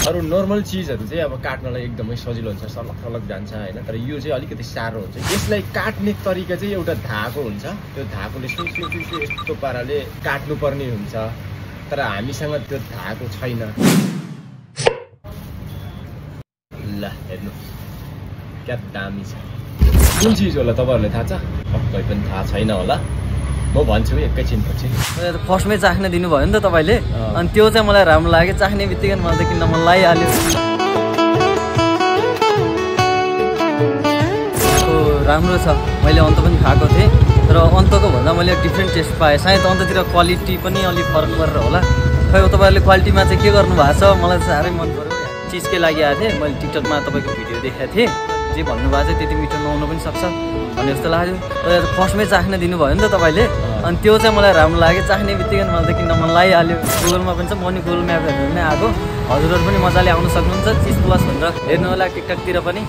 अरू नर्मल चिजहरू चाहिँ अब काट्नलाई एकदमै सजिलो हुन्छ, सलक सलक जान्छ हैन। तर यो चाहिँ अलिकति साह्रो हुन्छ। यसलाई काट्ने तरिका चाहिँ एउटा धागो हुन्छ, त्यो धागोले यस्तो पाराले काट्नुपर्ने हुन्छ। तर हामीसँग त्यो धागो छैन। ल हेर्नु क्या दामी छ। कुन चिज होला तपाईहरुलाई थाहा छ? पक्कै पनि थाहा छैन होला, म भन्छु एकैछिन पछि। फर्स्टमै चाख्न दिनुभयो नि त तपाईले, अनि त्यो चाहिँ मलाई राम्रो लाग्यो। चाख्ने बित्तिकै मलाई त किन मन लागिहाल्यो। राम्रो छ, मैले अन्त पनि खाएको थिएँ, तर अन्तको भन्दा मैले डिफ्रेन्ट टेस्ट पाएँ। सायद अन्ततिर क्वालिटी पनि अलिक फरक परेर होला। खै तपाईँहरूले क्वालिटीमा चाहिँ के गर्नु भएको छ, मलाई साह्रै मन पर्यो। चिजकै लागि आएको थिएँ, मैले टिकटकमा तपाईँको भिडियो देखाएको थिएँ। जे भन्नुभएको चाहिँ त्यति मिठो नहुनु पनि सक्छ भन्ने जस्तो लाग्यो। तर फर्स्टमै चाख्न दिनुभयो नि त तपाईँले, अनि त्यो चाहिँ मलाई राम्रो लाग्यो। चाख्ने बित्तिकै मलाई त किन मन लागिहाल्यो। गुगलमा पनि छ, म नि गुगल म्याप हेरेर नै आएको। हजुरहरू पनि मजाले आउन सक्नुहुन्छ। चिज प्लस भनेर हेर्नु होला टिकटकतिर पनि।